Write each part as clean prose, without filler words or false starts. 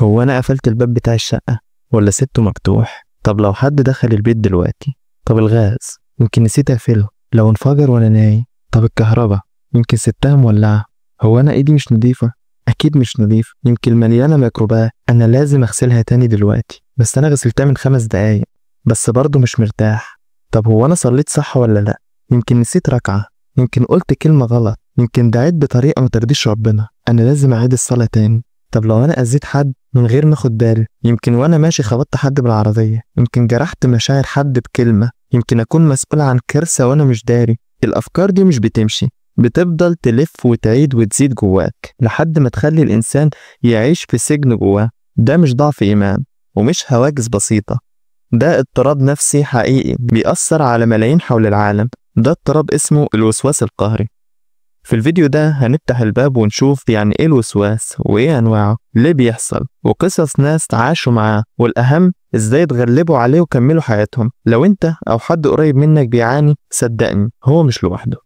هو أنا قفلت الباب بتاع الشقة ولا سبته مفتوح؟ طب لو حد دخل البيت دلوقتي؟ طب الغاز يمكن نسيت أقفله، لو انفجر وأنا نايم؟ طب الكهرباء يمكن سبتها مولعة؟ هو أنا إيدي مش نظيفة؟ أكيد مش نظيفة، يمكن مليانة ميكروبات، أنا لازم أغسلها تاني دلوقتي، بس أنا غسلتها من 5 دقايق، بس برضه مش مرتاح. طب هو أنا صليت صح ولا لأ؟ يمكن نسيت ركعة، يمكن قلت كلمة غلط، يمكن دعيت بطريقة ما ترضيش ربنا، أنا لازم أعيد الصلاة تاني. طب لو أنا أذيت حد من غير ما أخد بالي، يمكن وأنا ماشي خبطت حد بالعربية، يمكن جرحت مشاعر حد بكلمة، يمكن أكون مسؤول عن كارثة وأنا مش داري. الأفكار دي مش بتمشي، بتفضل تلف وتعيد وتزيد جواك لحد ما تخلي الإنسان يعيش في سجن جواه. ده مش ضعف إيمان ومش هواجس بسيطة، ده اضطراب نفسي حقيقي بيأثر على ملايين حول العالم. ده اضطراب اسمه الوسواس القهري. في الفيديو ده هنفتح الباب ونشوف يعني ايه الوسواس وايه انواعه، ليه بيحصل، وقصص ناس عاشوا معاه، والاهم ازاي اتغلبوا عليه وكملوا حياتهم. لو انت او حد قريب منك بيعاني، صدقني هو مش لوحده.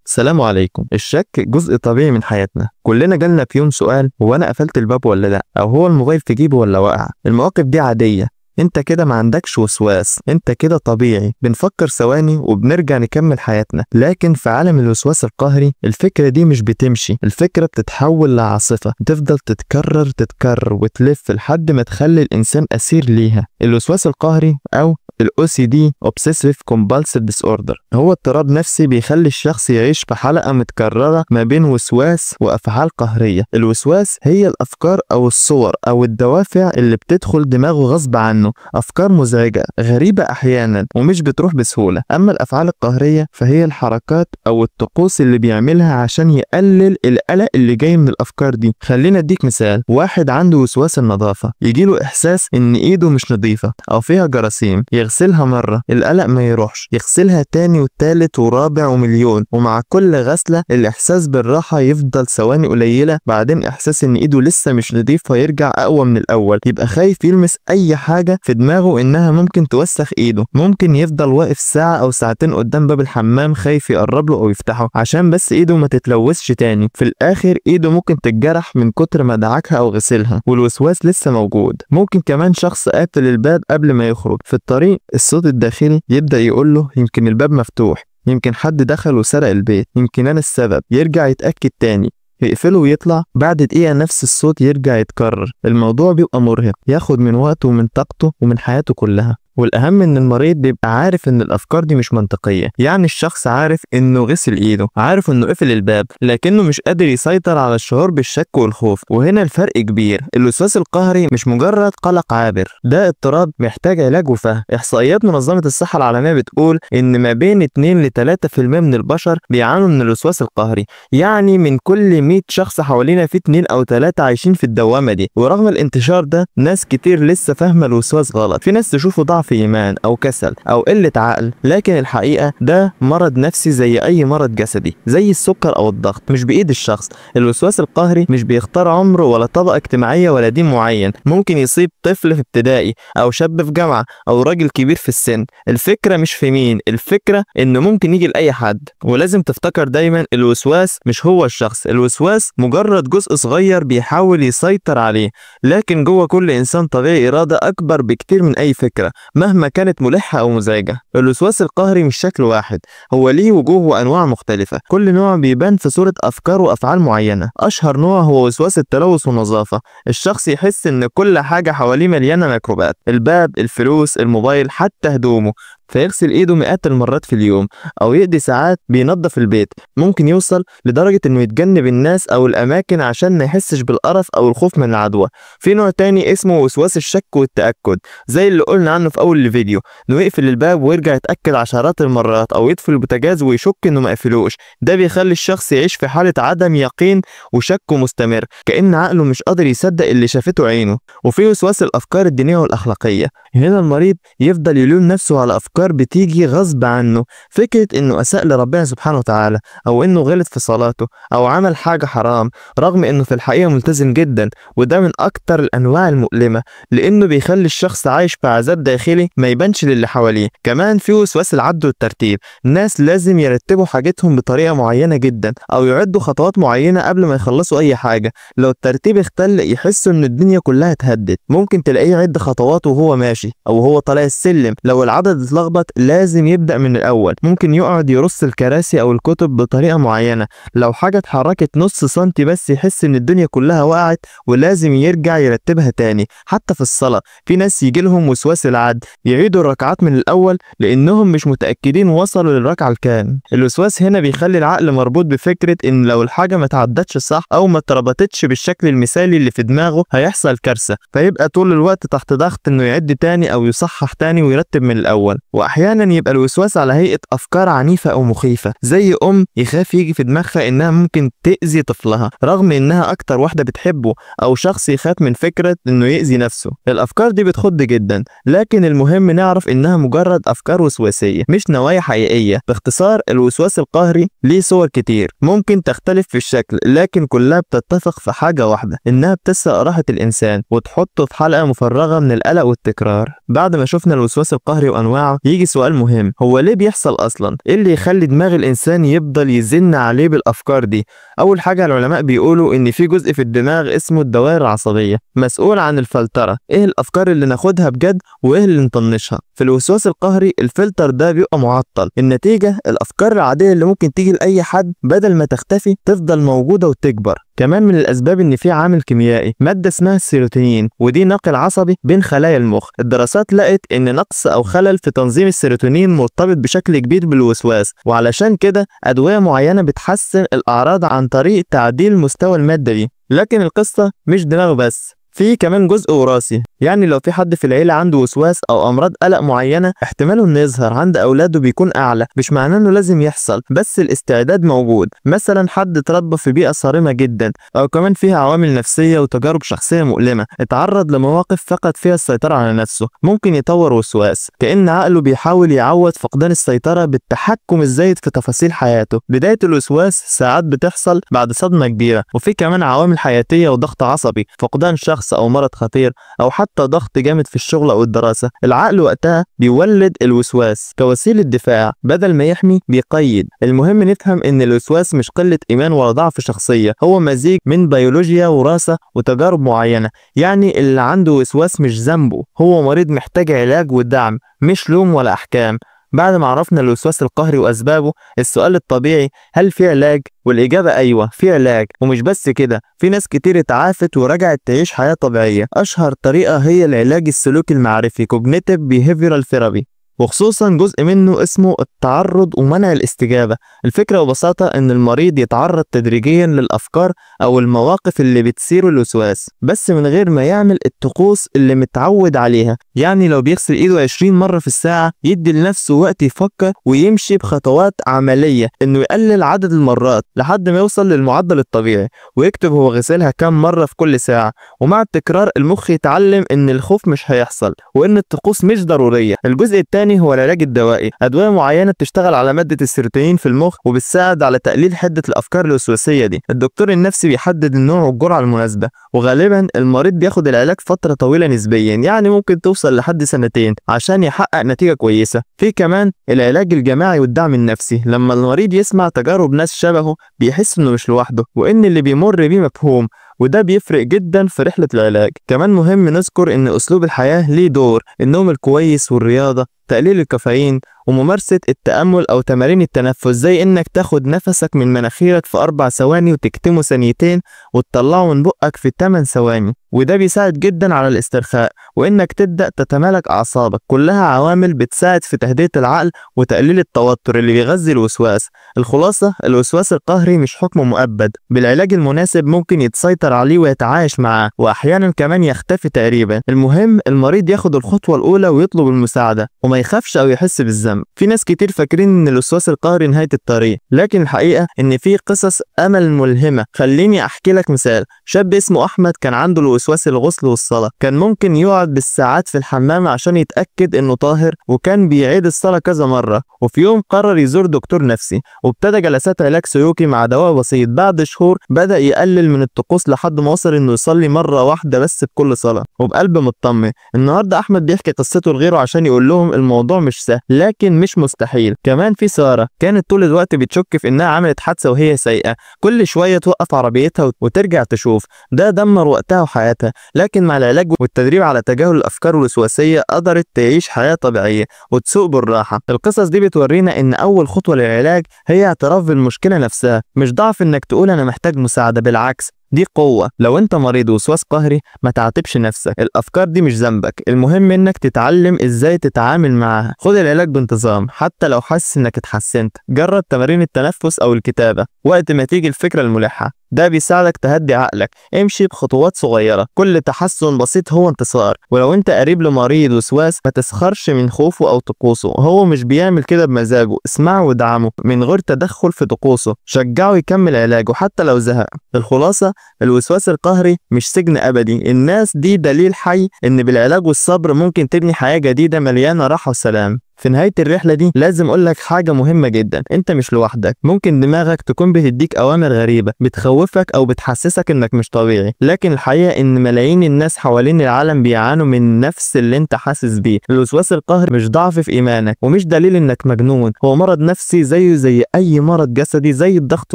السلام عليكم. الشك جزء طبيعي من حياتنا، كلنا جالنا في يوم سؤال هو انا قفلت الباب ولا لا، او هو الموبايل في جيبه ولا وقع. المواقف دي عادية، انت كده ما عندكش وسواس، انت كده طبيعي. بنفكر ثواني وبنرجع نكمل حياتنا. لكن في عالم الوسواس القهري الفكرة دي مش بتمشي، الفكرة بتتحول لعاصفة تفضل تتكرر تتكرر وتلف لحد ما تخلي الانسان اسير ليها. الوسواس القهري او ال OCD Obsessive Compulsive Disorder هو اضطراب نفسي بيخلي الشخص يعيش في حلقة متكررة ما بين وسواس وأفعال قهرية. الوسواس هي الأفكار أو الصور أو الدوافع اللي بتدخل دماغه غصب عنه، أفكار مزعجة غريبة أحيانا ومش بتروح بسهولة. أما الأفعال القهرية فهي الحركات أو الطقوس اللي بيعملها عشان يقلل القلق اللي جاي من الأفكار دي. خلينا أديك مثال، واحد عنده وسواس النظافة، يجيله إحساس إن إيده مش نظيفة أو فيها جراثيم، يغسلها مرة القلق ما يروحش، يغسلها تاني وتالت ورابع ومليون، ومع كل غسلة الإحساس بالراحة يفضل ثواني قليلة، بعدين إحساس إن إيده لسه مش نظيفة يرجع أقوى من الأول، يبقى خايف يلمس أي حاجة في دماغه إنها ممكن توسخ إيده. ممكن يفضل واقف ساعة أو ساعتين قدام باب الحمام خايف يقرب له أو يفتحه عشان بس إيده ما تتلوثش تاني. في الآخر إيده ممكن تتجرح من كتر ما دعكها أو غسلها، والوسواس لسه موجود. ممكن كمان شخص قافل الباب قبل ما يخرج، في الطريق الصوت الداخلي يبدأ يقول له يمكن الباب مفتوح، يمكن حد دخل وسرق البيت، يمكن أنا السبب. يرجع يتأكد تاني، يقفله ويطلع، بعد دقيقة نفس الصوت يرجع يتكرر. الموضوع بيبقى مرهق، ياخد من وقته ومن طاقته ومن حياته كلها. والأهم إن المريض بيبقى عارف إن الأفكار دي مش منطقية، يعني الشخص عارف إنه غسل إيده، عارف إنه قفل الباب، لكنه مش قادر يسيطر على الشعور بالشك والخوف. وهنا الفرق كبير، الوسواس القهري مش مجرد قلق عابر، ده اضطراب محتاج علاج وفهم. إحصائيات منظمة الصحة العالمية بتقول إن ما بين 2 ل 3% من البشر بيعانوا من الوسواس القهري، يعني من كل 100 شخص حوالينا في 2 أو 3 عايشين في الدوامة دي. ورغم الانتشار ده ناس كتير لسه فاهمة الوسواس غلط، في ناس تشوفه ضعف إيمان أو كسل أو قلة عقل، لكن الحقيقة ده مرض نفسي زي أي مرض جسدي، زي السكر أو الضغط، مش بإيد الشخص. الوسواس القهري مش بيختار عمر ولا طبقة اجتماعية ولا دين معين، ممكن يصيب طفل في ابتدائي أو شاب في جامعة أو راجل كبير في السن. الفكرة مش في مين، الفكرة إنه ممكن يجي لأي حد. ولازم تفتكر دايما الوسواس مش هو الشخص، الوسواس مجرد جزء صغير بيحاول يسيطر عليه، لكن جوه كل إنسان طبيعي إرادة أكبر بكتير من أي فكرة مهما كانت ملحة أو مزعجة. الوسواس القهري مش شكل واحد، هو ليه وجوه وأنواع مختلفة، كل نوع بيبان في صورة أفكار وأفعال معينة. أشهر نوع هو وسواس التلوث والنظافة، الشخص يحس إن كل حاجة حواليه مليانة ميكروبات، الباب، الفلوس، الموبايل، حتى هدومه، فيغسل ايده مئات المرات في اليوم او يقضي ساعات بينظف البيت. ممكن يوصل لدرجة انه يتجنب الناس او الاماكن عشان ما يحسش بالقرف او الخوف من العدوى. في نوع تاني اسمه وسواس الشك والتأكد، زي اللي قلنا عنه في اول الفيديو، انه يقفل الباب ويرجع يتأكد عشرات المرات، او يطفي البوتاجاز ويشك انه ما قفلوش. ده بيخلي الشخص يعيش في حالة عدم يقين وشك مستمر، كأن عقله مش قادر يصدق اللي شافته عينه. وفي وسواس الافكار الدينية والاخلاقية، هنا المريض يفضل يلوم نفسه على أفكار بتيجي غصب عنه، فكرة إنه أساء لربنا سبحانه وتعالى، أو إنه غلط في صلاته، أو عمل حاجة حرام، رغم إنه في الحقيقة ملتزم جدا. وده من أكتر الأنواع المؤلمة، لأنه بيخلي الشخص عايش في عذاب داخلي ما يبانش للي حواليه. كمان في وسواس العد والترتيب، الناس لازم يرتبوا حاجتهم بطريقة معينة جدا، أو يعدوا خطوات معينة قبل ما يخلصوا أي حاجة. لو الترتيب اختل يحسوا إن الدنيا كلها اتهدت. ممكن تلاقيه يعد خطواته وهو ماشي أو وهو طالع السلم، لو العدد اتلخبط لازم يبدأ من الأول. ممكن يقعد يرص الكراسي أو الكتب بطريقة معينة، لو حاجة اتحركت نص سنتي بس يحس إن الدنيا كلها وقعت ولازم يرجع يرتبها تاني. حتى في الصلاة في ناس يجي لهم وسواس العد، يعيدوا الركعات من الأول لأنهم مش متأكدين وصلوا للركعة الكام. الوسواس هنا بيخلي العقل مربوط بفكرة إن لو الحاجة ما تعدتش صح أو ما اتربطتش بالشكل المثالي اللي في دماغه هيحصل كارثة، فيبقى طول الوقت تحت ضغط إنه يعد تاني أو يصحح تاني ويرتب من الأول. وأحيانا يبقى الوسواس على هيئة أفكار عنيفة أو مخيفة، زي أم يخاف يجي في دماغها إنها ممكن تأذي طفلها رغم إنها أكتر واحدة بتحبه، أو شخص يخاف من فكرة إنه يأذي نفسه. الأفكار دي بتخض جدا، لكن المهم نعرف إنها مجرد أفكار وسواسية مش نوايا حقيقية. باختصار، الوسواس القهري ليه صور كتير ممكن تختلف في الشكل، لكن كلها بتتفق في حاجة واحدة، إنها بتسرق راحة الإنسان وتحطه في حلقة مفرغة من القلق والتكرار. بعد ما شفنا الوسواس القهري وأنواعه، يجي سؤال مهم: هو ليه بيحصل أصلا؟ إيه اللي يخلي دماغ الإنسان يفضل يزن عليه بالأفكار دي؟ أول حاجة العلماء بيقولوا إن في جزء في الدماغ اسمه الدوائر العصبية مسؤول عن الفلترة، إيه الأفكار اللي ناخدها بجد وإيه اللي نطنشها. في الوسواس القهري الفلتر ده بيبقى معطل، النتيجة الأفكار العادية اللي ممكن تيجي لأي حد بدل ما تختفي تفضل موجودة وتكبر. كمان من الأسباب إن في عامل كيميائي، مادة اسمها السيروتونين، ودي ناقل عصبي بين خلايا المخ. الدراسات لقت إن نقص أو خلل في تنظيم السيروتونين مرتبط بشكل كبير بالوسواس، وعلشان كده أدوية معينة بتحسن الأعراض عن طريق تعديل مستوى المادة دي. لكن القصة مش دماغ بس، في كمان جزء وراثي، يعني لو في حد في العيلة عنده وسواس أو أمراض قلق معينة احتماله إنه يظهر عند أولاده بيكون أعلى. مش معناه إنه لازم يحصل، بس الاستعداد موجود. مثلا حد اتربى في بيئة صارمة جدا، أو كمان فيها عوامل نفسية وتجارب شخصية مؤلمة، اتعرض لمواقف فقد فيها السيطرة على نفسه، ممكن يطور وسواس، كأن عقله بيحاول يعوض فقدان السيطرة بالتحكم الزايد في تفاصيل حياته. بداية الوسواس ساعات بتحصل بعد صدمة كبيرة، وفي كمان عوامل حياتية وضغط عصبي، فقدان شخص أو مرض خطير، أو حتى ضغط جامد في الشغل أو الدراسة. العقل وقتها بيولد الوسواس كوسيلة دفاع، بدل ما يحمي بيقيد. المهم نفهم إن الوسواس مش قلة إيمان ولا ضعف شخصية، هو مزيج من بيولوجيا وراثة وتجارب معينة. يعني اللي عنده وسواس مش ذنبه، هو مريض محتاج علاج ودعم، مش لوم ولا أحكام. بعد ما عرفنا الوسواس القهري وأسبابه، السؤال الطبيعي: هل في علاج؟ والإجابة أيوة، في علاج. ومش بس كده، في ناس كتير اتعافت ورجعت تعيش حياة طبيعية. أشهر طريقة هي العلاج السلوكي المعرفي Cognitive Behavioral Therapy، وخصوصا جزء منه اسمه التعرض ومنع الاستجابة. الفكرة ببساطة إن المريض يتعرض تدريجيا للأفكار أو المواقف اللي بتثير الوسواس، بس من غير ما يعمل الطقوس اللي متعود عليها. يعني لو بيغسل إيده 20 مرة في الساعة، يدي لنفسه وقت يفكر ويمشي بخطوات عملية إنه يقلل عدد المرات لحد ما يوصل للمعدل الطبيعي، ويكتب هو غسلها كام مرة في كل ساعة. ومع التكرار المخ يتعلم إن الخوف مش هيحصل وإن الطقوس مش ضرورية. الجزء الثاني هو العلاج الدوائي، أدوية معينة بتشتغل على مادة السيروتونين في المخ وبتساعد على تقليل حدة الأفكار الوسواسية دي. الدكتور النفسي بيحدد النوع والجرعة المناسبة، وغالبا المريض بياخد العلاج فترة طويلة نسبيا، يعني ممكن توصل لحد سنتين عشان يحقق نتيجة كويسة. في كمان العلاج الجماعي والدعم النفسي، لما المريض يسمع تجارب ناس شبهه بيحس إنه مش لوحده، وإن اللي بيمر بيه مفهوم، وده بيفرق جدا في رحلة العلاج. كمان مهم نذكر إن أسلوب الحياة ليه دور، النوم الكويس والرياضة، تقليل الكافيين، وممارسة التأمل أو تمارين التنفس، زي إنك تاخد نفسك من مناخيرك في 4 ثواني وتكتمه ثانيتين وتطلعه من بقك في 8 ثواني، وده بيساعد جدا على الاسترخاء وإنك تبدأ تتمالك أعصابك. كلها عوامل بتساعد في تهدئة العقل وتقليل التوتر اللي بيغذي الوسواس. الخلاصة، الوسواس القهري مش حكم مؤبد، بالعلاج المناسب ممكن يتسيطر عليه ويتعايش معاه، وأحيانا كمان يختفي تقريبا. المهم المريض ياخد الخطوة الأولى ويطلب المساعدة، وما يخافش او يحس بالذنب. في ناس كتير فاكرين ان الوسواس القهري نهاية الطريق، لكن الحقيقة ان في قصص امل ملهمة. خليني احكي لك مثال. شاب اسمه احمد كان عنده الوسواس الغسل والصلاة، كان ممكن يقعد بالساعات في الحمام عشان يتأكد انه طاهر، وكان بيعيد الصلاة كذا مرة. وفي يوم قرر يزور دكتور نفسي وابتدى جلسات علاج سلوكي مع دواء بسيط. بعد شهور بدأ يقلل من الطقوس لحد ما وصل انه يصلي مرة واحدة بس بكل صلاة وبقلب مطمن. النهارده احمد بيحكي قصته لغيره عشان يقول لهم الموضوع مش سهل لكن مش مستحيل. كمان في سارة كانت طول الوقت بتشك في انها عملت حادثة وهي سايقة، كل شوية توقف عربيتها وترجع تشوف، ده دمر وقتها وحياتها. لكن مع العلاج والتدريب على تجاهل الافكار الوسواسية قدرت تعيش حياة طبيعية وتسوق بالراحة. القصص دي بتورينا ان اول خطوة للعلاج هي اعتراف بالمشكلة نفسها، مش ضعف انك تقول انا محتاج مساعدة، بالعكس دي قوة. لو انت مريض وسواس قهري ما تعاتبش نفسك، الافكار دي مش ذنبك، المهم انك تتعلم ازاي تتعامل معاها. خد العلاج بانتظام حتى لو حاسس انك اتحسنت، جرب تمارين التنفس او الكتابة وقت ما تيجي الفكرة الملحة، ده بيساعدك تهدي عقلك. امشي بخطوات صغيرة، كل تحسن بسيط هو انتصار. ولو انت قريب لمريض وسواس ما تسخرش من خوفه او طقوسه، هو مش بيعمل كده بمزاجه، اسمعه وادعمه من غير تدخل في طقوسه، شجعه يكمل علاجه حتى لو زهق. الخلاصة، الوسواس القهري مش سجن ابدي، الناس دي دليل حي ان بالعلاج والصبر ممكن تبني حياة جديدة مليانة راحة وسلام. في نهاية الرحلة دي لازم أقول لك حاجة مهمة جدا، أنت مش لوحدك. ممكن دماغك تكون بتديك أوامر غريبة بتخوفك أو بتحسسك إنك مش طبيعي، لكن الحقيقة إن ملايين الناس حوالين العالم بيعانوا من نفس اللي أنت حاسس بيه. الوسواس القهري مش ضعف في إيمانك ومش دليل إنك مجنون، هو مرض نفسي زيه زي أي مرض جسدي زي الضغط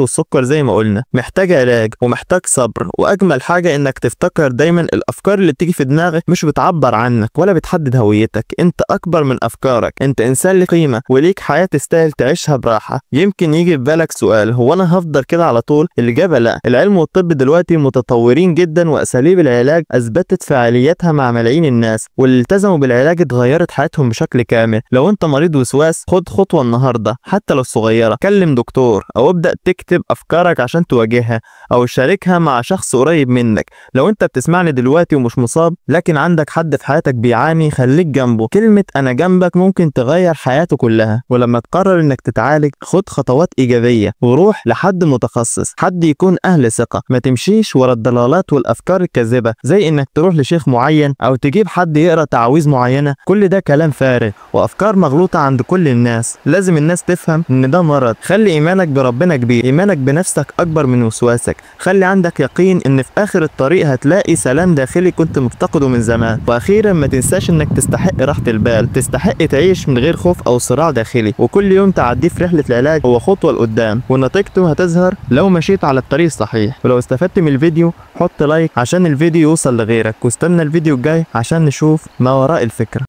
والسكر زي ما قلنا، محتاج علاج ومحتاج صبر. وأجمل حاجة إنك تفتكر دايما الأفكار اللي بتيجي في دماغك مش بتعبر عنك ولا بتحدد هويتك، أنت أكبر من أفكارك، انت انسان لك قيمة وليك حياة تستاهل تعيشها براحة. يمكن يجي في بالك سؤال، هو انا هفضل كده على طول؟ الاجابة لا. العلم والطب دلوقتي متطورين جدا، واساليب العلاج اثبتت فعاليتها مع ملايين الناس، واللي التزموا بالعلاج اتغيرت حياتهم بشكل كامل. لو انت مريض وسواس خد خطوة النهاردة حتى لو صغيرة، كلم دكتور او ابدأ تكتب افكارك عشان تواجهها، او شاركها مع شخص قريب منك. لو انت بتسمعني دلوقتي ومش مصاب لكن عندك حد في حياتك بيعاني، خليك جنبه. كلمة انا جنبك ممكن تغير حياته كلها. ولما تقرر انك تتعالج خد خطوات ايجابية وروح لحد متخصص، حد يكون اهل ثقة، ما تمشيش ورا الضلالات والافكار الكاذبة زي انك تروح لشيخ معين او تجيب حد يقرا تعاويذ معينة. كل ده كلام فارغ وافكار مغلوطة عند كل الناس. لازم الناس تفهم ان ده مرض. خلي ايمانك بربنا كبير، ايمانك بنفسك اكبر من وسواسك. خلي عندك يقين ان في اخر الطريق هتلاقي سلام داخلي كنت مفتقده من زمان. واخيرا ما تنساش انك تستحق راحة البال، تستحق تعيش من غير خوف او صراع داخلي. وكل يوم تعديه في رحله العلاج هو خطوة لقدام، ونتيجته هتظهر لو مشيت على الطريق الصحيح. ولو استفدت من الفيديو حط لايك عشان الفيديو يوصل لغيرك، واستنى الفيديو الجاي عشان نشوف ما وراء الفكرة.